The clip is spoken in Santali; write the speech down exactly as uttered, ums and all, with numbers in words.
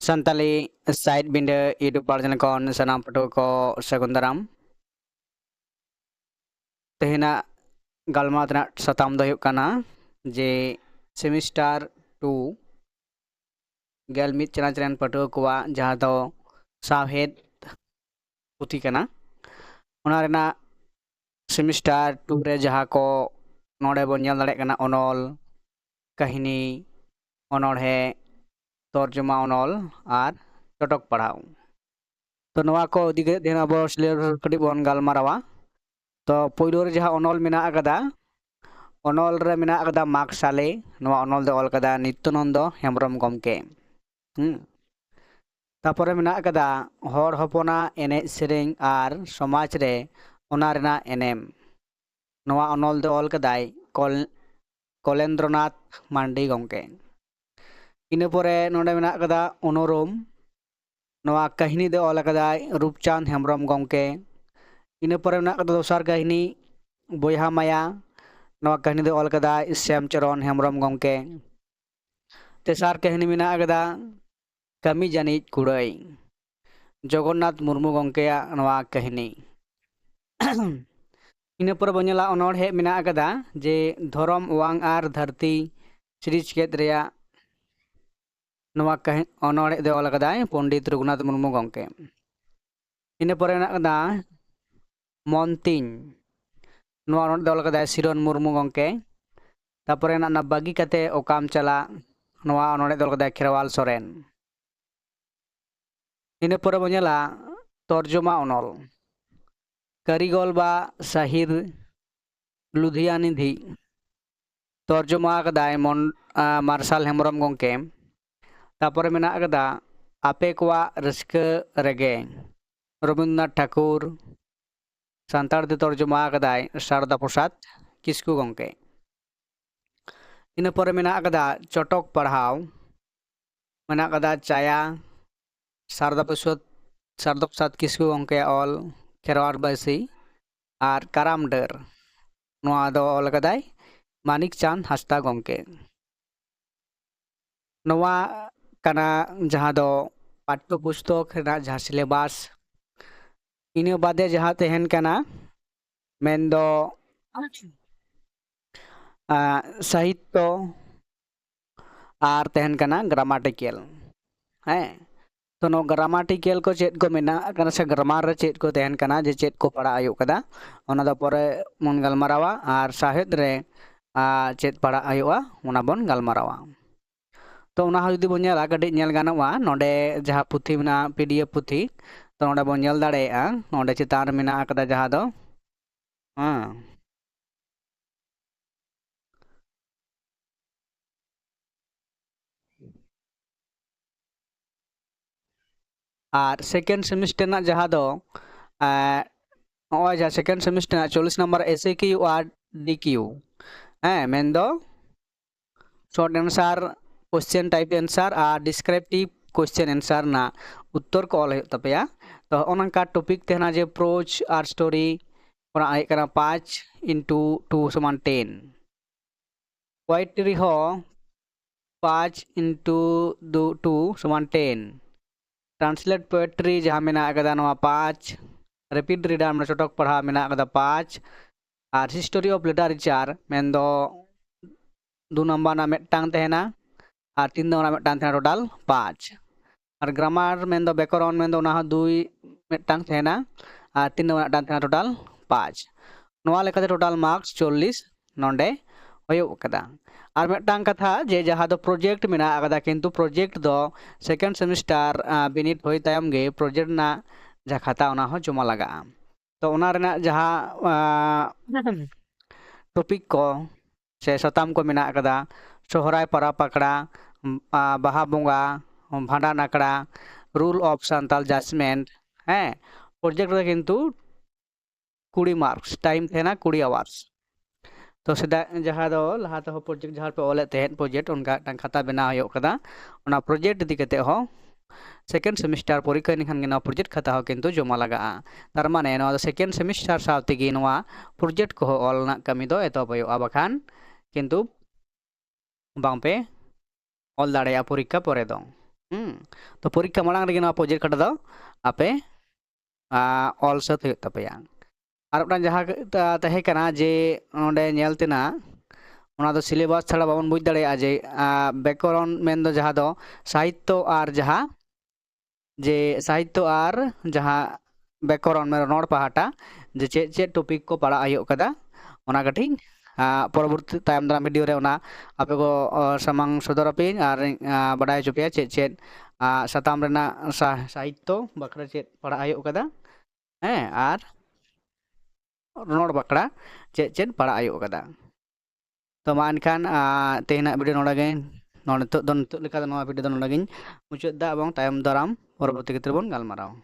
ᱥᱟᱱᱛᱟᱞᱤ ᱥᱟᱭᱤᱰ ᱵᱤᱸᱰᱟᱹ YouTube ᱯᱟᱲ ᱪᱮᱱᱮᱞ ᱠᱷᱚᱱ ᱥᱟᱱᱟᱢ ᱯᱟᱹᱴᱷᱩᱣᱟᱹ ᱠᱚ ᱥᱟᱹᱜᱩᱱ ᱫᱟᱨᱟᱢ᱾ ᱛᱮᱦᱮᱧᱟᱜ ᱜᱟᱞᱢᱟᱨᱟᱣ ᱨᱮᱱᱟᱜ ᱥᱟᱛᱟᱢ ᱫᱚ ᱦᱩᱭᱩᱜ ᱠᱟᱱᱟ ᱡᱮ ᱥᱮᱢᱤᱥᱴᱟᱨ ᱴᱩ ᱜᱮᱞ ᱢᱤᱫ ᱪᱟᱱᱟᱪ ᱨᱮᱱ ᱯᱟᱹᱴᱷᱩᱣᱟᱹ ᱠᱚᱣᱟᱜ ᱡᱟᱦᱟᱸ ᱫᱚ ᱥᱟᱶᱦᱮᱫ ᱯᱩᱛᱷᱤ ᱠᱟᱱᱟ, ᱚᱱᱟ ᱨᱮᱱᱟᱜ ᱥᱮᱢᱤᱥᱴᱟᱨ ᱴᱩ ᱨᱮ ᱡᱟᱦᱟᱸ ᱠᱚ ᱱᱚᱰᱮ ᱵᱚᱱ ᱧᱮᱞ ᱫᱟᱲᱮᱭᱟᱜ ᱠᱟᱱᱟ, ᱚᱱᱚᱞ, ᱠᱟᱹᱦᱱᱤ, ᱚᱱᱚᱬᱦᱮ, ᱛᱚᱨᱡᱚᱢᱟ ᱚᱱᱚᱞ ᱟᱨ ᱪᱚᱴᱚᱠ ᱯᱟᱲᱦᱟᱣ᱾ ᱛᱚ ᱱᱚᱣᱟ ᱠᱚ ᱤᱫᱤ ᱠᱟᱛᱮ ᱛᱮᱦᱮᱧ ᱟᱵᱚ ᱥᱤᱞᱮᱵᱟᱥ ᱠᱟᱹᱴᱤᱡ ᱵᱚᱱ ᱜᱟᱞᱢᱟᱨᱟᱣᱟ᱾ ᱛᱚ ᱯᱳᱭᱞᱳ ᱨᱮ ᱡᱟᱦᱟᱸ ᱚᱱᱚᱞ ᱢᱮᱱᱟᱜ ᱟᱠᱟᱫᱟ, ᱚᱱᱚᱞ ᱨᱮ ᱢᱮᱱᱟᱜ ᱟᱠᱟᱫᱟ ᱢᱟᱜᱽ ᱥᱟᱞᱮ᱾ ᱱᱚᱣᱟ ᱚᱱᱚᱞ ᱫᱚ ᱚᱞ ᱠᱟᱫᱟ ᱱᱤᱛᱭᱟᱱᱚᱱᱫᱚ ᱦᱮᱢᱵᱨᱚᱢ ᱜᱚᱢᱠᱮ᱾ ᱦᱩᱸ᱾ ᱛᱟᱯᱚᱨᱮ ᱢᱮᱱᱟᱜ ᱟᱠᱟᱫᱟ ᱦᱚᱲ ᱦᱚᱯᱚᱱᱟᱜ ᱮᱱᱮᱡ ᱥᱮᱨᱮᱧ ᱟᱨ ᱥᱚᱢᱟᱡᱽ ᱨᱮ ᱚᱱᱟ ᱨᱮᱱᱟᱜ ᱮᱱᱮᱢ᱾ ᱱᱚᱣᱟ ᱚᱱᱚᱞ ᱫᱚ ᱚᱞ ᱠᱟᱫᱟᱭ ᱠᱚᱞ-, ᱠᱚᱞᱮᱱᱫᱨᱚᱱᱟᱛᱷ ᱢᱟᱱᱰᱤ ᱜᱚᱢᱠᱮ᱾ ᱤᱱᱟᱹ ᱯᱚᱨᱮ ᱱᱚᱰᱮ ᱢᱮᱱᱟᱜ ᱟᱠᱟᱫᱟ ᱩᱱᱩᱨᱩᱢ᱾ ᱱᱚᱣᱟ ᱠᱟᱹᱦᱱᱤ ᱫᱚ ᱚᱞ ᱟᱠᱟᱫᱟᱭ ᱨᱩᱯᱪᱟᱸᱫᱽ ᱦᱮᱢᱵᱨᱚᱢ ᱜᱚᱢᱠᱮ᱾ ᱤᱱᱟᱹ ᱯᱚᱨᱮ ᱢᱮᱱᱟᱜ ᱟᱠᱟᱫᱟ ᱫᱚᱥᱟᱨ ᱠᱟᱹᱦᱱᱤ ᱵᱚᱭᱦᱟ ᱢᱟᱭᱟ᱾ ᱱᱚᱣᱟ ᱠᱟᱹᱦᱱᱤ ᱫᱚ ᱚᱞ ᱟᱠᱟᱫᱟᱭ ᱥᱮᱢᱪᱚᱨᱚᱱ ᱦᱮᱢᱵᱨᱚᱢ ᱜᱚᱢᱠᱮ᱾ ᱛᱮᱥᱟᱨ ᱠᱟᱹᱦᱱᱤ ᱢᱮᱱᱟᱜ ᱟᱠᱟᱫᱟ ᱠᱟᱹᱢᱤ ᱡᱟᱹᱱᱤᱡ ᱠᱩᱲᱟᱹᱭ, ᱡᱚᱜᱚᱱᱱᱟᱛᱷ ᱢᱩᱨᱢᱩ ᱜᱚᱢᱠᱮᱭᱟᱜ ᱱᱚᱣᱟ ᱠᱟᱹᱦᱱᱤ᱾ ᱤᱱᱟᱹ ᱯᱚᱨᱮ ᱵᱚᱱ ᱧᱮᱞᱟ ᱚᱱᱚᱬᱦᱮ ᱢᱮᱱᱟᱜ ᱟᱠᱟᱫᱟ ᱡᱮ ᱫᱷᱚᱨᱚᱢ ᱚᱣᱟᱝ ᱟᱨ ᱫᱷᱟᱹᱨᱛᱤ ᱥᱤᱨᱤᱡᱽ ᱠᱮᱫ ᱨᱮᱭᱟᱜ ᱱᱚᱣᱟ ᱠᱟᱹᱦᱤ-, ᱚᱱᱚᱬᱦᱮ ᱫᱚ ᱚᱞ ᱟᱠᱟᱫᱟᱭ ᱯᱚᱱᱰᱤᱛ ᱨᱚᱜᱷᱩᱱᱟᱛᱷ ᱢᱩᱨᱢᱩ ᱜᱚᱢᱠᱮ᱾ ᱤᱱᱟᱹ ᱯᱚᱨᱮ ᱢᱮᱱᱟᱜ ᱟᱠᱟᱫᱟ ᱢᱚᱱ ᱛᱤᱧ᱾ ᱱᱚᱣᱟ ᱚᱱᱚᱬᱦᱮ ᱫᱚ ᱚᱞ ᱟᱠᱟᱫᱟᱭ ᱥᱤᱨᱚᱱ ᱢᱩᱨᱢᱩ ᱜᱚᱢᱠᱮ᱾ ᱛᱟᱯᱚᱨᱮ ᱢᱮᱱᱟᱜ ᱚᱱᱟ ᱵᱟᱹᱜᱤ ᱠᱟᱛᱮ ᱚᱠᱟᱢ ᱪᱟᱞᱟᱜ᱾ ᱱᱚᱣᱟ ᱚᱱᱚᱬᱦᱮ ᱫᱚ ᱚᱞ ᱟᱠᱟᱫᱟᱭ ᱠᱷᱮᱨᱣᱟᱞ ᱥᱚᱨᱮᱱ᱾ ᱤᱱᱟᱹ ᱯᱚᱨᱮ ᱵᱚᱱ ᱧᱮᱞᱟ ᱛᱚᱨᱡᱚᱢᱟ ᱚᱱᱚᱞ᱾ ᱠᱟᱹᱨᱤᱜᱚᱞ ᱵᱟ ᱥᱟᱦᱤᱨ ᱞᱩᱫᱷᱤᱭᱟᱱᱤᱫᱷᱤ᱾ ᱛᱚᱨᱡᱚᱢᱟ ᱟᱠᱟᱫᱟᱭ ᱢᱚᱱ-, ᱟ, ᱢᱟᱨᱥᱟᱞ ᱦᱮᱢᱵᱨᱚᱢ ᱜᱚᱢᱠᱮ᱾ ᱛᱟᱯᱚᱨᱮ ᱢᱮᱱᱟᱜ ᱟᱠᱟᱫᱟ ᱟᱯᱮ ᱠᱚᱣᱟᱜ ᱨᱟᱹᱥᱠᱟᱹ ᱨᱮᱜᱮ, ᱨᱚᱵᱤᱱᱫᱨᱚᱱᱟᱛᱷ ᱴᱷᱟᱠᱩᱨ᱾ ᱥᱟᱱᱛᱟᱲ ᱛᱮ ᱛᱚᱨᱡᱚᱢᱟ ᱟᱠᱟᱫᱟᱭ ᱥᱟᱨᱚᱫᱟ ᱯᱨᱚᱥᱟᱫᱽ ᱠᱤᱥᱠᱩ ᱜᱚᱢᱠᱮ᱾ ᱤᱱᱟᱹ ᱯᱚᱨᱮ ᱢᱮᱱᱟᱜ ᱟᱠᱟᱫᱟ ᱪᱚᱴᱚᱠ ᱯᱟᱲᱦᱟᱣ, ᱢᱮᱱᱟᱜ ᱟᱠᱟᱫᱟ ᱪᱟᱭᱟ, ᱥᱟᱨᱚᱫᱟ ᱯᱨᱚᱥᱟᱫᱽ, ᱥᱟᱨᱚᱫᱟ ᱯᱨᱚᱥᱟᱫᱽ ᱠᱤᱥᱠᱩ ᱜᱚᱢᱠᱮᱭᱟᱜ ᱚᱞ ᱠᱷᱮᱨᱣᱟᱲ ᱵᱟᱹᱭᱥᱤ, ᱟᱨ ᱠᱟᱨᱟᱢ ᱰᱟᱹᱨ᱾ ᱱᱚᱣᱟ ᱫᱚ ᱚᱞ ᱟᱠᱟᱫᱟᱭ ᱢᱟᱱᱤᱠ ᱪᱟᱸᱫᱽ ᱦᱟᱸᱥᱫᱟ ᱜᱚᱢᱠᱮ᱾ ᱱᱚᱣᱟ ᱠᱟᱱᱟ ᱡᱟᱦᱟᱸ ᱫᱚ ᱯᱟᱴᱴᱚ ᱯᱩᱥᱛᱚᱠ ᱨᱮᱱᱟᱜ ᱡᱟᱦᱟᱸ syllabus, ᱤᱱᱟᱹ ᱵᱟᱫᱮ ᱡᱟᱦᱟᱸ ᱛᱟᱦᱮᱱ ᱠᱟᱱᱟ ᱢᱮᱱᱫᱚ ᱥᱟᱦᱤᱛᱛᱚ ᱟᱨ ᱛᱟᱦᱮᱱ ᱠᱟᱱᱟ grammatical᱾ ᱦᱮᱸ, ᱛᱚ ᱱᱚᱣᱟ grammatical ᱠᱚ ᱪᱮᱫ ᱠᱚ ᱢᱮᱱᱟᱜ ᱠᱟᱱᱟ ᱥᱮ grammar ᱨᱮ ᱪᱮᱫ ᱠᱚ ᱛᱟᱦᱮᱱ ᱠᱟᱱᱟ, ᱡᱮ ᱪᱮᱫ ᱠᱚ ᱯᱟᱲᱦᱟᱜ ᱦᱩᱭᱩᱜ ᱠᱟᱱᱟ, ᱚᱱᱟ ᱫᱚ ᱯᱚᱨᱮ ᱵᱚᱱ ᱜᱟᱞᱢᱟᱨᱟᱣᱟ᱾ ᱟᱨ ᱥᱟᱶᱦᱮᱫ ᱨᱮ ᱪᱮᱫ ᱯᱟᱲᱦᱟᱜ ᱦᱩᱭᱩᱜᱼᱟ, ᱚᱱᱟ ᱵᱚᱱ ᱜᱟᱞᱢᱟᱨᱟᱣᱟ᱾ ᱛᱚ ᱚᱱᱟ ᱦᱚᱸ ᱡᱩᱫᱤ ᱵᱚᱱ ᱧᱮᱞᱟ, ᱠᱟᱹᱴᱤᱡ ᱧᱮᱞ ᱜᱟᱱᱚᱜᱼᱟ ᱱᱚᱰᱮ ᱡᱟᱦᱟᱸ ᱯᱩᱛᱷᱤ ᱢᱮᱱᱟᱜᱼᱟ, PDF ᱯᱩᱛᱷᱤ, ᱛᱚ ᱱᱚᱰᱮ ᱵᱚᱱ ᱧᱮᱞ ᱫᱟᱲᱮᱭᱟᱜᱼᱟ, ᱱᱚᱰᱮ ᱪᱮᱛᱟᱱ ᱨᱮ ᱢᱮᱱᱟᱜ ᱟᱠᱟᱫᱟ ᱡᱟᱦᱟᱸ ᱫᱚ ᱦᱮᱸ ᱟᱨ second semester ᱨᱮᱱᱟᱜ ᱡᱟᱦᱟᱸ ᱫᱚ ᱱᱚᱜᱼᱚᱭ ᱡᱟᱦᱟᱸ second semester ᱨᱮᱱᱟᱜ ᱪᱚᱞᱞᱤᱥ ᱱᱟᱢᱵᱟᱨ SAQ ᱟᱨ DQ, ᱦᱮᱸ, ᱢᱮᱱᱫᱚ short answer, question type answer ᱟᱨ descriptive question answer ᱨᱮᱱᱟᱜ ᱩᱛᱛᱚᱨ ᱠᱚ ᱚᱞ ᱦᱩᱭᱩᱜ ᱛᱟᱯᱮᱭᱟ᱾ ᱛᱚ ᱦᱚᱸᱜᱼᱚ ᱱᱚᱝᱠᱟ topic ᱛᱟᱦᱮᱱᱟ ᱡᱮ prose ᱟᱨ story ᱚᱱᱟ ᱦᱩᱭᱩᱜ ᱠᱟᱱᱟ ᱯᱟᱸᱪ into two ᱥᱚᱢᱟᱱ ten, poetry ᱦᱚᱸ ᱯᱟᱸᱪ into two ᱥᱚᱢᱟᱱ ten, translate poetry ᱡᱟᱦᱟᱸ ᱢᱮᱱᱟᱜ ᱟᱠᱟᱫᱟ ᱱᱚᱣᱟ ᱯᱟᱸᱪ, rapid reader ᱢᱟᱱᱮ ᱪᱚᱴᱚᱠ ᱯᱟᱲᱦᱟᱣ ᱢᱮᱱᱟᱜ ᱟᱠᱟᱫᱟ ᱯᱟᱸᱪ, ᱟᱨ history of literature ᱢᱮᱱᱫᱚ ᱫᱩ ᱱᱟᱢᱵᱟᱨ ᱨᱮᱱᱟᱜ ᱢᱤᱫᱴᱟᱝ ᱛᱟᱦᱮᱱᱟ ᱟᱨ ᱛᱤᱱ ᱱᱟᱢᱵᱟᱨ ᱨᱮᱱᱟᱜ ᱢᱤᱫᱴᱟᱝ ᱛᱟᱦᱮᱱᱟ, total ᱯᱟᱸᱪ᱾ ᱟᱨ grammar ᱢᱮᱱᱫᱚ ᱵᱮᱠᱚᱨᱚᱱ ᱢᱮᱱᱫᱚ ᱚᱱᱟ ᱦᱚᱸ ᱫᱩᱭ ᱢᱤᱫᱴᱟᱝ ᱛᱟᱦᱮᱱᱟ ᱟᱨ ᱛᱤᱱ ᱱᱟᱢᱵᱟᱨ ᱨᱮᱱᱟᱜ ᱢᱤᱫᱴᱟᱝ ᱛᱟᱦᱮᱱᱟ, total ᱯᱟᱸᱪ᱾ ᱱᱚᱣᱟ ᱞᱮᱠᱟᱛᱮ total marks ᱪᱚᱞᱞᱤᱥ ᱱᱚᱰᱮ ᱦᱩᱭᱩᱜ ᱠᱟᱫᱟ᱾ ᱟᱨ ᱢᱤᱫᱴᱟᱝ ᱠᱟᱛᱷᱟ ᱡᱮ ᱡᱟᱦᱟᱸ ᱫᱚ project ᱢᱮᱱᱟᱜ ᱟᱠᱟᱫᱟ, ᱠᱤᱱᱛᱩ project ᱫᱚ second semester ᱵᱤᱱᱤᱰ ᱦᱩᱭ ᱛᱟᱭᱚᱢ ᱜᱮ project ᱨᱮᱱᱟᱜ ᱡᱟᱦᱟᱸ ᱠᱷᱟᱛᱟ ᱚᱱᱟ ᱦᱚᱸ ᱡᱚᱢᱟ ᱞᱟᱜᱟᱜᱼᱟ᱾ ᱛᱚ ᱚᱱᱟ ᱨᱮᱱᱟᱜ ᱡᱟᱦᱟᱸ topic ᱠᱚ ᱥᱮ ᱥᱟᱛᱟᱢ ᱠᱚ ᱢᱮᱱᱟᱜ ᱟᱠᱟᱫᱟ, ᱥᱚᱦᱨᱟᱭ ᱯᱚᱨᱚᱵᱽ ᱟᱠᱷᱲᱟ, ᱵᱟᱦᱟ ᱵᱚᱸᱜᱟ, ᱵᱷᱟᱸᱰᱟᱱ ᱟᱠᱷᱲᱟ, rule of ᱥᱟᱱᱛᱟᱞ judgment, ᱦᱮᱸ, project ᱨᱮ ᱠᱤᱱᱛᱩ ᱠᱩᱲᱤ marks, time ᱛᱟᱦᱮᱱᱟ ᱠᱩᱲᱤ hours᱾ ᱛᱚ ᱥᱮᱫᱟᱭ ᱡᱟᱦᱟᱸ ᱫᱚ ᱞᱟᱦᱟ ᱛᱮᱦᱚᱸ project ᱡᱟᱦᱟᱸ ᱯᱮ ᱚᱞᱮᱫ ᱛᱟᱦᱮᱸᱫ project, ᱚᱱᱠᱟ ᱢᱤᱫᱴᱟᱝ ᱠᱷᱟᱛᱟ ᱵᱮᱱᱟᱣ ᱦᱩᱭᱩᱜ ᱠᱟᱱᱟ᱾ ᱚᱱᱟ project ᱤᱫᱤ ᱠᱟᱛᱮ ᱦᱚᱸ second semester ᱯᱚᱨᱤᱠᱠᱷᱟ ᱞᱮᱱᱠᱷᱟᱱ ᱜᱮ ᱱᱚᱣᱟ project ᱠᱷᱟᱛᱟ ᱦᱚᱸ ᱠᱤᱱᱛᱩ ᱡᱚᱢᱟ ᱞᱟᱜᱟᱜᱼᱟ᱾ ᱛᱟᱨ ᱢᱟᱱᱮ ᱱᱚᱣᱟ ᱫᱚ second semester ᱥᱟᱶ ᱛᱮᱜᱮ ᱱᱚᱣᱟ project ᱠᱚᱦᱚᱸ ᱚᱞ ᱨᱮᱱᱟᱜ ᱠᱟᱹᱢᱤ ᱫᱚ ᱮᱛᱚᱦᱚᱵ ᱦᱩᱭᱩᱜᱼᱟ, ᱵᱟᱠᱷᱟᱱ ᱠᱤᱱᱛᱩ ᱵᱟᱝᱯᱮ ᱚᱞ ᱫᱟᱲᱮᱭᱟᱜᱼᱟ ᱯᱚᱨᱤᱠᱠᱷᱟ ᱯᱚᱨᱮ ᱫᱚ᱾ ᱦᱩᱸ, ᱛᱚ ᱯᱚᱨᱤᱠᱠᱷᱟ ᱢᱟᱲᱟᱝ ᱨᱮᱜᱮ ᱱᱚᱣᱟ ᱯᱨᱚᱡᱮᱠᱴ ᱠᱷᱟᱴᱟ ᱫᱚ ᱟᱯᱮ ᱟ, ᱚᱞ ᱥᱟᱹᱛ ᱦᱩᱭᱩᱜ ᱛᱟᱯᱮᱭᱟ᱾ ᱟᱨ ᱢᱤᱫᱴᱟᱝ ᱡᱟᱦᱟᱸ ᱛᱟ- ᱛᱟᱦᱮᱸ ᱠᱟᱱᱟ ᱡᱮ ᱱᱚᱰᱮ ᱧᱮᱞ ᱛᱮᱱᱟᱜ, ᱚᱱᱟ ᱫᱚ ᱥᱤᱞᱮᱵᱟᱥ ᱪᱷᱟᱲᱟ ᱵᱟᱵᱚᱱ ᱵᱩᱡᱽ ᱫᱟᱲᱮᱭᱟᱜᱼᱟ ᱡᱮ ᱟ, ᱵᱮᱠᱚᱨᱚᱱ ᱢᱮᱱᱫᱚ ᱡᱟᱦᱟᱸ ᱫᱚ ᱥᱟᱦᱤᱛᱛᱚ ᱟᱨ ᱡᱟᱦᱟᱸ ᱡᱮ ᱥᱟᱦᱤᱛᱛᱚ ᱟᱨ ᱡᱟᱦᱟᱸ ᱵᱮᱠᱚᱨᱚᱱ ᱢᱮᱱᱫᱚ ᱨᱚᱲ ᱯᱟᱦᱴᱟ ᱡᱮ ᱪᱮᱫ ᱪᱮᱫ ᱴᱚᱯᱤᱠ ᱠᱚ ᱯᱟᱲᱟᱜ ᱦᱩᱭᱩᱜ ᱠᱟᱫᱟ, ᱚᱱᱟ ᱠᱟᱹᱴᱤᱡ ᱟ, ᱯᱚᱨᱚᱵᱚᱨᱛᱤ ᱛᱟᱭᱚᱢ ᱫᱟᱨᱟᱢ ᱵᱷᱤᱰᱤᱭᱳ ᱨᱮ ᱚᱱᱟ ᱟᱯᱮ ᱠᱚ ᱚ, ᱥᱟᱢᱟᱝ ᱥᱚᱫᱚᱨ ᱟᱯᱮᱭᱟᱹᱧ ᱟᱨ ᱟ, ᱵᱟᱰᱟᱭ ᱦᱚᱪᱚ ᱯᱮᱭᱟ ᱪᱮᱫ ᱪᱮᱫ ᱟ, ᱥᱟᱛᱟᱢ ᱨᱮᱱᱟᱜ ᱥᱟ- ᱥᱟᱦᱤᱛᱛᱚ ᱵᱟᱠᱷᱨᱟ ᱪᱮᱫ ᱯᱟᱲᱦᱟᱜ ᱦᱩᱭᱩᱜ ᱠᱟᱫᱟ, ᱦᱮᱸ, ᱟᱨ ᱨᱚᱲ ᱵᱟᱠᱷᱨᱟ ᱪᱮᱫ ᱪᱮᱫ ᱯᱟᱲᱦᱟᱜ ᱦᱩᱭᱩᱜ ᱠᱟᱫᱟ᱾ ᱛᱚ ᱢᱟ ᱮᱱᱠᱷᱟᱱ ᱟ, ᱛᱮᱦᱮᱧᱟᱜ ᱵᱷᱤᱰᱤᱭᱳ ᱱᱚᱰᱮ ᱜᱮ, ᱱᱚᱰᱮ ᱱᱤᱛᱚᱜ ᱫᱚ ᱱᱤᱛᱚᱜ ᱞᱮᱠᱟ ᱫᱚ ᱱᱚᱣᱟ ᱵᱷᱤᱰᱤᱭᱳ ᱫᱚ ᱱᱚᱰᱮ ᱜᱤᱧ ᱢᱩᱪᱟᱹᱫ ᱫᱟ, ᱮᱵᱚᱝ ᱛᱟᱭᱚᱢ ᱫᱟᱨᱟᱢ ᱯᱚᱨᱚᱵᱚᱨᱛᱤ ᱠᱷᱮᱛᱨᱮ ᱵᱚᱱ ᱜᱟᱞᱢᱟᱨᱟᱣᱟ᱾